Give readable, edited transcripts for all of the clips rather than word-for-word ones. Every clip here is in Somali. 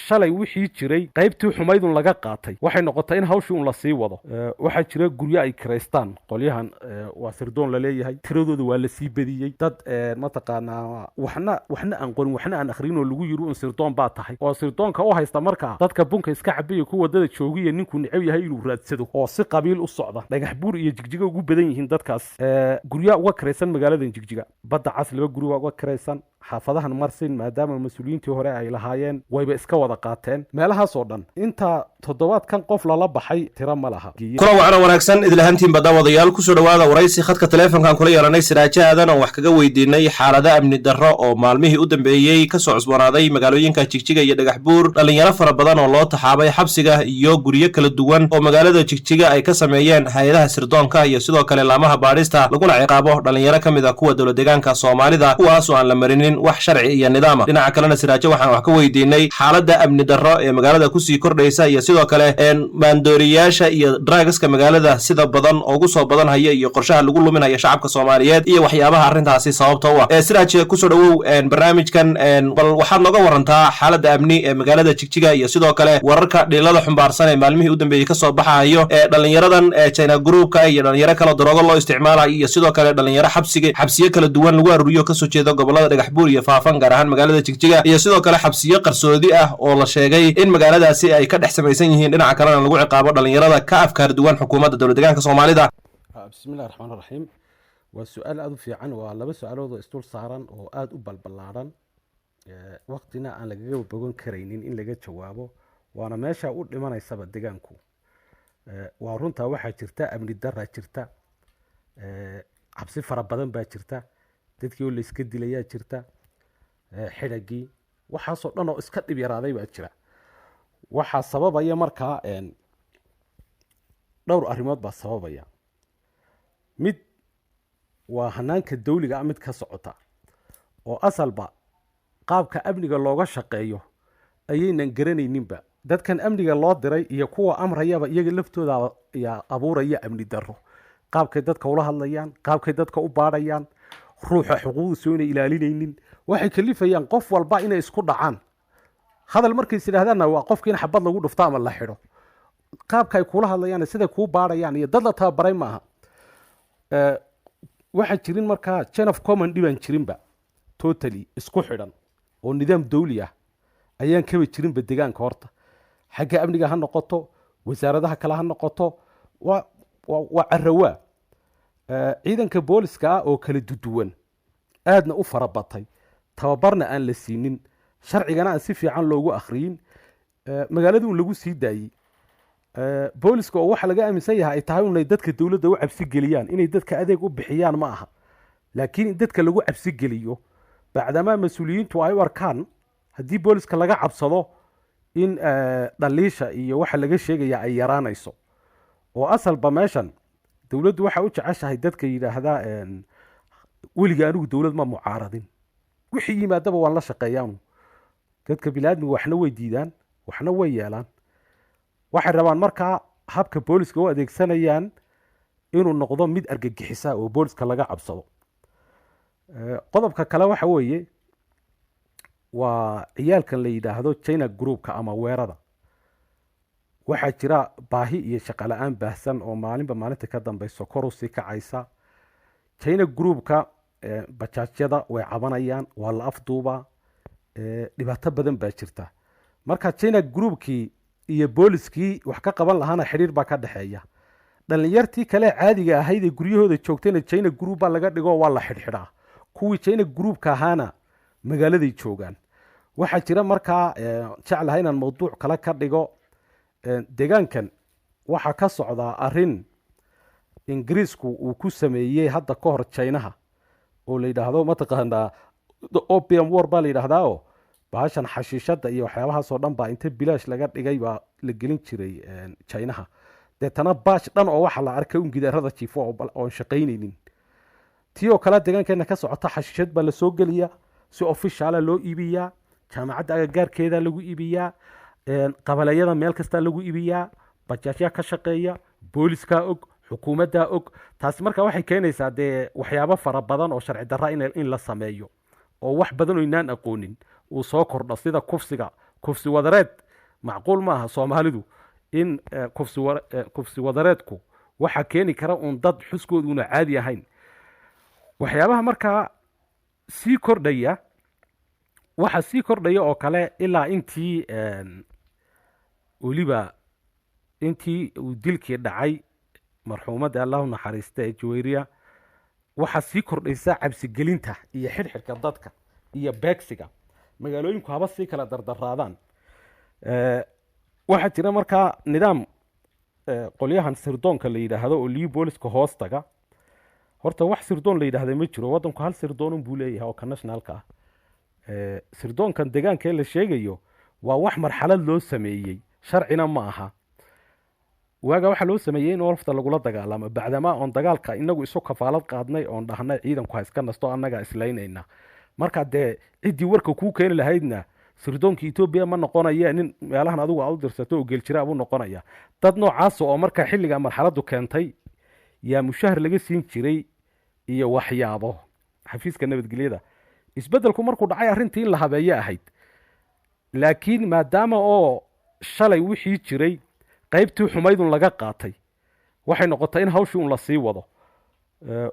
Shalay wixii jiray qaybtii xumaydun laga qaatay, waxay noqotay in hawshii un lasii wado. Waxaa jira guryo ay kiraystaan qolyahan, waa sirdoon laleeyahay, tiradooda waa lasii badiyey. Dad mataqaanaa waxna aan qorin, waxna aan akhrin, oo lagu yiri un sirdoon baa tahay, oo sirdoonka u haysta markaa dadka bunka iska cabaya, ku wadada joogiya, ninkuu necab yahay inuu raadsado, oo si qabiil u socda. Dhagax Buur iyo Jigjiga ugu badan yihiin dadkaas. Guryaa uga kiraysan magaaladan Jigjiga, Badda Cas laba guri waa uga kiraysan, xaafadahan Marsin maadaama mas-uuliyiintii hore ay lahaayeen wayba iska wada qaateen meelahaasoo dhan. Inta toddobaadkan qof lala baxay tiro ma laha. Kulan wacna wanaagsan idlahantiinba daawadayaal, kusoo dhowaada waraysi khadka taleefonkan kula yeelanay Siraajo Aadan oon wax kaga weydiinay xaalada amni darro oo maalmihii u dambeeyey kasoo cusboonaaday magaalooyinka Jigjiga iyo Dhagax Buur, dhallinyaro fara badan oo loo taxaabay xabsiga iyo guryo kala duwan oo magaalada Jigjiga ay ka sameeyeen hay-adaha sirdoonka iyo sidoo kale laamaha baadhista, laguna ciqaabo dhallinyaro ka mid a kuwa dowlad deegaanka Soomaalida, kuwaas oo aan la marinin wax sharci iyo nidaama. Dhinaca kalena Siraajo waxaan wax ka weydiinay xaaladda amni darro ee magaalada kusii kordhaysa iyo sidoo kale maandooriyaasha iyo drugska magaalada sida badan ugu soo badan haya iyo qorshaha lagu luminaya shacabka Soomaaliyeed iyo waxyaabaha arrintaasi sababta u ah. Siraaj, kusoo dhowow barnaamijkan. Bal waxaad nooga warantaa xaaladda amni ee magaalada Jigjiga iyo sidoo kale wararka dhilada xumbaarsan ee maalmihii u dambeeyey kasoo baxayo ee dhallinyaradan China groupka iyo dhalinyaro kaleo daroogo loo isticmaalayo iyo sidoo kale dhalinyaro xabsiga xabsiyo kala duwan lagu aruuriyo kasoo jeeda gobolada Dhagax Buur iyo Faafan, gaar ahaan magaalada Jigjiga, iyo sidoo kale xabsiyo qarsoodi ah oo la sheegay in magaaladaasi ay ka dhex samaysan yihiin, dhinaca kalena lagu ciqaabo dhalinyarada ka afkaar duwan xukuumadda dowlad deegaanka Soomaalida. Bismillahi raxmaan raxiim. Waa su-aal aada u fiican. Waa laba su-aalood oo isdul saaran oo aada u balballaaran, waqtina aan lagaga bogan karaynin in laga jawaabo, waana meesha u dhimanaysaba degaanku. Waa runtaa, waxaa jirta amni daraa jirta, cabsi fara badan baa jirta, dadkii oo layska dilayaa jirta, xidhagii, waxaasoo dhan oo iska dhib yaraaday baa jira. Waxaa sababaya markaa dhowr arrimood baa sababaya. Mid waa hanaanka dawliga ah mid ka socota oo asalba qaabka amniga looga shaqeeyo ayaynan garanayninba. Dadkan amniga loo diray iyo kuwa amrayaba iyaga laftooda ayaa abuuraya amni darro. Qaabkay dadka ula hadlayaan, qaabkay dadka u baadhayaan, ruuxa xuquuqdiisu inay ilaalinaynin, waxay kalifayaan qof walba inay isku dhacaan. Hadal markay is yidhahdaanna waa qofki in xabad lagu dhufto ama la xidho. Qaabka ay kula hadlayaan, siday kuu baadhayaan iyo dad la tababaray maaha. Waxaan jirin markaa chain of command baan jirinba, totally isku xidhan oo nidaam dawli ah ayaan kaba jirinba degaanka horta. Xagga amniga ha noqoto, wasaaradaha kale ha noqoto, waa carawaa. Ciidanka booliska ah oo kala duduwan, aadna u fara batay, tababarna aan la siinin, sharcigana aan si fiican loogu akhriyin, magaalada un lagu sii daayey. Booliska oo waxa laga aaminsan yahay ay tahay inay dadka dowladda u cabsi geliyaan, inay dadka adeeg u bixiyaan ma aha, laakiin in dadka lagu cabsi geliyo, bacdamaa mas-uuliyiintu ay u arkaan haddii booliska laga cabsado in dhaliisha iyo waxa laga sheegaya ay yaraanayso. Oo asalba meeshan dowladdu waxay u jeceshahay dadka yidhaahdaa weliga anigu dowlad ma mucaaradin, wixii yimaadaba waan la shaqeeyaanu. Dadka biniaadmiga waxna way diidaan, waxna way yeelaan. Waxay rabaan markaa habka booliska u adeegsanayaan inuu noqdo mid argagixisa oo booliska laga cabsado. Qodobka kale waxa weeye waa ciyaalkan la yidhaahdo China groupka ama weerada. Waxaa jira baahi iyo shaqo la-aan baahsan oo maalinba maalinta ka dambeyso kor usii kacaysa. China groupka bajaajyada way cabanayaan, waa la afduubaa, dhibaato badan baa jirta. Marka China groupkii iyo booliskii wax ka qaban lahaana xidhiir baa ka dhexeeya. Dhallinyartii kale caadiga ahayd ee guryahooda joogtayna China group baa laga dhigo, waa la xidhxidhaa. Kuwii China groupka ahaana magaaladay joogaan. Waxaa jira markaa, jeclahay inaan mawduuc kale ka dhigo, deegaankan waxaa ka socdaa arrin Ingiriisku uu ku sameeyey hadda ka hor Chinaha oo la yidhaahdo mataqaanaa the opium war baa la yidhaahdaa, oo bahashan xashiishadda iyo waxyaabahaasoo dhan baa inta bilaash laga dhigay baa la gelin jiray Chinaha. Deetana baash dhan oo waxa la arkay un gidaarada jiifo oon shaqaynaynin. Tii oo kale deegaankeena ka socota, xashiishad baa lasoo geliyaa, si officiala loo iibiyaa, jaamacadda agagaarkeeda lagu iibiyaa, qabaleeyada meel kastaa lagu iibiyaa, bajaajyaa ka shaqeeya, booliskaa og, xukuumaddaa og. Taasi marka waxay keenaysaa dee waxyaabo fara badan oo sharci darra in la sameeyo oo wax badan oo inaan aqoonin uu soo kordho, sida kufsiga. Kufsi wadareed macquul maaha. Soomaalidu in kufsi wadareedku waxaa keeni kara uun dad xuskooduuna caadi ahayn. Waxyaabaha markaa sii kordhaya, waxaa sii kordhaya oo kale ilaa intii weliba intii uu dilkii dhacay marxuumadda, Allahu naxariista, ee Jaweyriya, waxaa sii kordhaysa cabsigelinta iyo xidhxidhka dadka iyo beegsiga. Magaalooyinku haba sii kala dardaraadaan. Waxaa jira markaa nidaam qolyahan sirdoonka la yidhaahdo oo liu booliska hoos taga. Horta wax sirdoon la yidhaahda ma jiro. Waddanku hal sirdoonun buu leeyahay oo ka nationalka ah. Sirdoonkan deegaanka ee la sheegayo waa wax marxalad loo sameeyey, sharcina ma aha. Waaga waxaa loo sameeyey in olfta lagula dagaalamo, bacdamaa oon dagaalka inagu isu kafaalad qaadnay, oon dhahnay ciidanku ha iska nasto, annagaa islaynayna. Marka dee ciddii warka kuu keeni lahaydna sirdoonka Etoobiya ma noqonaya, nin meelahan adigu aad u dirsato oo geeljira buu noqonaya. Dad noocaas oo marka xilliga marxaladdu keentay yaa mushahar laga siin jiray iyo waxyaabo xafiiska nabadgelyada. Isbeddelku markuu dhacay, arrintii in la habeeye ahayd, laakiin maadaama oo shalay wixii jiray qaybtii xumaydun laga qaatay, waxay noqotay in hawshii un la sii wado.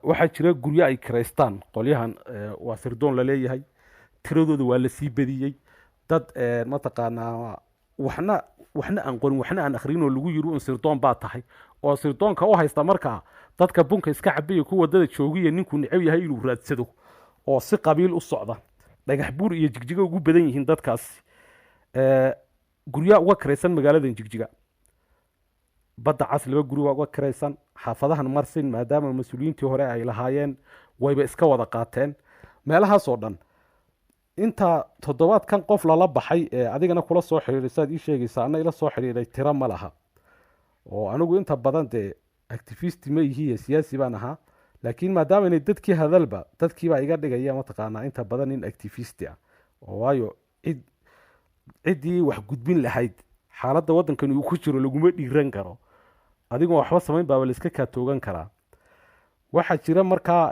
Waxaa jira guryo ay kiraystaan qolyahan waa sirdoon la leeyahay, tiradooda waa la sii badiyey. Dad mataqaanaa waxna aan qorin, waxna aan akhrin, oo lagu yiri un sirdoon baa tahay, oo sirdoonka u haysta markaa dadka bunka iska cabaya, ku wadada joogiya, ninkuu necab yahay inuu raadsado, oo si qabiil u socda. Dhagax Buur iyo Jigjiga ugu badan yihiin dadkaasi. Guryaa uga kiraysan magaaladan Jigjiga, Badda Cas laba guri waa uga kiraysan, xaafadahan Marsin maadaama mas-uuliyiintii hore ay lahaayeen wayba iska wada qaateen meelahaasoo dhan. Inta toddobaadkan qof lala baxay ee adigana kula soo xidhiidhay, saad ii sheegaysa, anna ila soo xidhiidhay, tiro ma laha. Oo anigu inta badan dee activist ma ihiye, siyaasi baan ahaa, laakiin maadaama inay dadkii hadalba dadkiibaa iga dhigaya mataqaanaa inta badan nin activist ah, oo waayo ciddii wax gudbin lahayd xaaladda waddankan uu ku jiro laguma dhiiran karo. Adigoo waxba samayn baaba la iska kaatoogan karaa. Waxaa jira markaa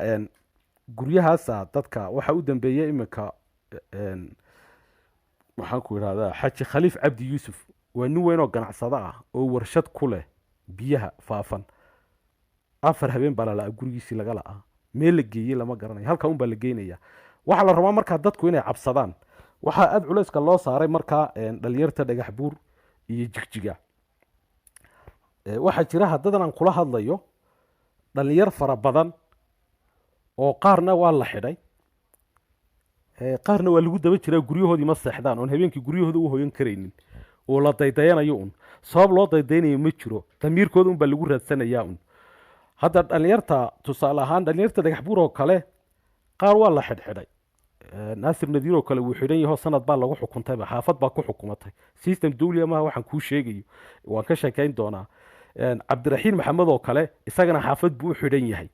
guryahaasa dadka waxaa u dambeeyay iminka waxaan ku idhahdaa Xaji Khaliif Cabdi Yuusuf, waa nin weyn oo ganacsado ah oo warshad ku leh biyaha Faafan. 4 habeen baa lalaa gurigiisii laga la'aa, meel la geeyey lama garanayo, halka un baa la geynaya. Waxaa la rabaa markaa dadku inay cabsadaan. Waxaa aada culayska loo saaray markaa dhalinyarta Dhagax Buur iyo Jigjiga. Waxaa jira haddadan aan kula hadlayo dhalinyar fara badan oo qaarna waa la xidhay, qaarna waa lagu daba jiraa, guryahoodii ma seexdaan, oon habeenkii guryahooda u hoyan karaynin, oo la daydayanayo. Un sabab loo daydaynayo ma jiro, damiirkooda un baa lagu raadsanayaa un. Hadda dhalinyarta, tusaale ahaan dhalinyarta Dhagax Buur oo kale, qaar waa la xidhxidhay. Naasir Nadiir oo kale wuu xidhan yaho, sanad baa lagu xukuntayba, xaafad baa ku xukumatay. System dawliya maaha waxaan kuu sheegayo, waan ka sheekayn doonaa. Cabdiraxiin Maxamed oo kale isagana xaafad buu u xidhan yahay.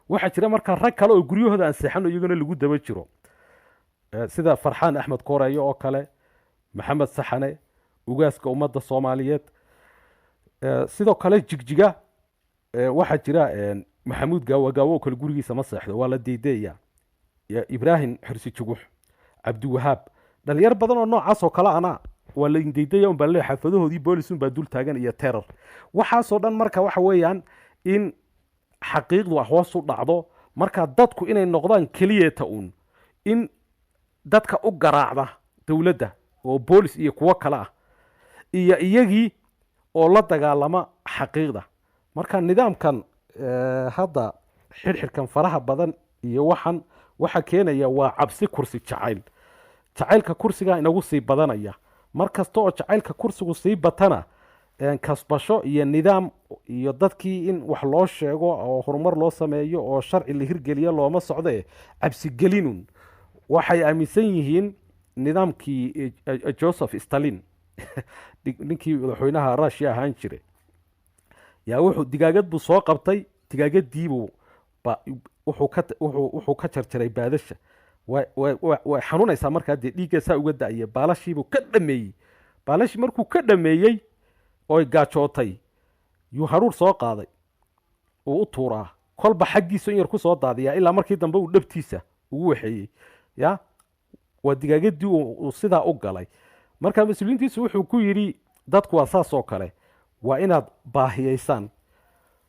Waxaa jira markaa rag kale oo guryahooda aan seexano, iyagana lagu daba jiro, sida Farxaan Axmed Koreeyo oo kale, Maxamed Saxane, ugaaska ummadda Soomaaliyeed. Sidoo kale Jigjiga waxaa jira Maxamuud Gaawa Gaawo oo kale, gurigiisa ma seexdo, waa la deedeeya. Ibraahim Xirsi Jugux, Cabdiwahaab, dhalinyar badan oo noocaas oo kale ana waa la deydaya un baa leeyahay, xaafadahoodii boolis un baa dul taagan iyo terror. Waxaasoo dhan marka waxa weeyaan in xaqiiqdu hoos u dhacdo, marka dadku inay noqdaan keliyeeta uun in dadka u garaacda dowladda oo boolis iyo kuwo kale ah, iyo iyagii oo la dagaalama xaqiiqda. Marka nidaamkan hadda xidhxidhkan faraha badan iyo waxan waxa keenaya waa cabsi, kursi jacayl. Jacaylka kursigaa inagu sii badanaya. Mar kasta oo jacaylka kursigu sii batana, kasbasho iyo nidaam iyo dadkii in wax loo sheego oo horumar loo sameeyo oo sharci la hirgeliyo looma socde, cabsigelinun. Waxay aaminsan yihiin nidaamkii Joseph Stalin, ninkii madaxweynaha Russia ahaan jiray, yaa wuxuu digaagad buu soo qabtay, digaagadiibuu wuxuu ka jarjaray baadasha. Way xanuunaysaa markaa dee, dhiigga saa uga da'aya. Baalashiibuu ka dhameeyey. Baalashii markuu ka dhameeyey oy gaajootay, yuu haruur soo qaaday uu u tuuraa, kolba xaggiisa in yar ku soo daadiyaa, ilaa markii dambe uu dhabtiisa ugu waxeeyey. Ya Waa digaagadii uu sidaa u galay. Marka mas-uuliyiintiisu wuxuu ku yidhi, dadku waa saas oo kale, waa inaad baahiyeysaan,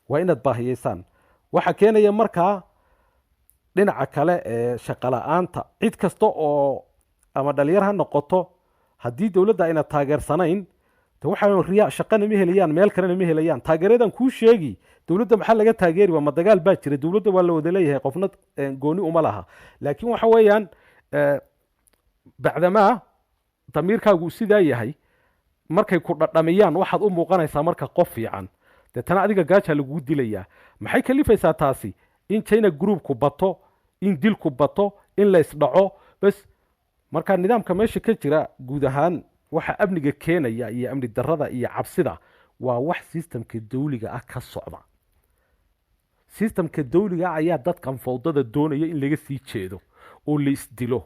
waa inaad baahiyeysaan. Waxaa keenaya markaa dhinaca kale ee shaqo la'aanta, cid kasta oo ama dhalinyar ha noqoto, haddii dowladda ayna taageersanayn, de waxaa riya shaqana ma helayaan, meel kalena ma helayaan. Taageeradan kuu sheegi, dowladda maxaa laga taageeri? Waa ma dagaal baa jira? Dowladda waa la wada leeyahay, qofna gooni uma laha. Laakiin waxa weeyaan, bacdamaa damiirkaagu uu sidaa yahay, markay ku dhadhamiyaan waxaad u muuqanaysaa marka qof fiican, deetana adiga gaajaa lagugu dilayaa. Maxay kalifaysaa taasi? In China groupku bato, in dilku bato, in la isdhaco bes. Marka nidaamka meesha ka jira guud ahaan, waxa amniga keenaya iyo amni darrada iyo cabsida waa wax systemka dawliga ah ka socda. Systemka dawliga ah ayaa dadkan fawdada doonaya in laga sii jeedo oo la isdilo,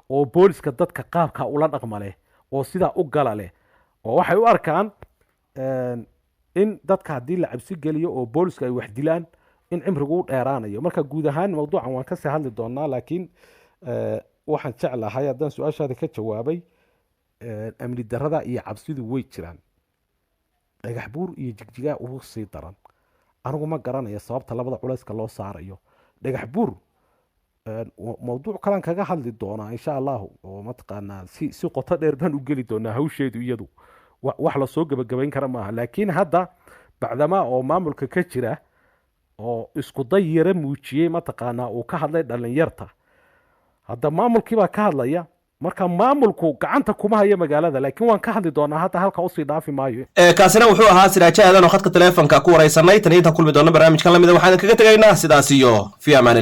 oo booliska dadka qaabka ula dhaqma leh oo sidaa u gala leh, oo waxay u arkaan in dadka haddii la cabsi geliyo oo booliska ay wax dilaan in cimrigu u dheeraanayo. Marka guud ahaan mawduucan waan kasii hadli doonaa, laakiin waxaan jeclahay haddaan su-aashaada ka jawaabay, amni darrada iyo cabsidu way jiraan. Dhagax Buur iyo Jigjigaa ugu sii daran. Anigu ma garanayo sababta labada culayska loo saarayo Dhagax Buur. Mawduuc kalaan kaga hadli doonaa insha Allahu, oo mataqaanaa si qoto dheer baan u geli doonaa hawsheedu. Iyadu wax lasoo gebagabayn kara maaha, laakiin hadda bacdamaa oo maamulka ka jira oo isku day yara muujiyey, mataqaanaa uu ka hadlay dhalinyarta, hadda maamulkiibaa ka hadlaya. Marka maamulku gacanta kuma hayo magaalada, laakiin waan ka hadli doonaa. Hadda halka usii dhaafi maayo. Kaasina wuxuu ahaa Siraajo Aadan oo khadka taleefonka ku waraysanay. Tan iyo intaan kulmi doona barnaamijkan lamida, waxaan kaga tegaynaa sidaas iyo fi amaan.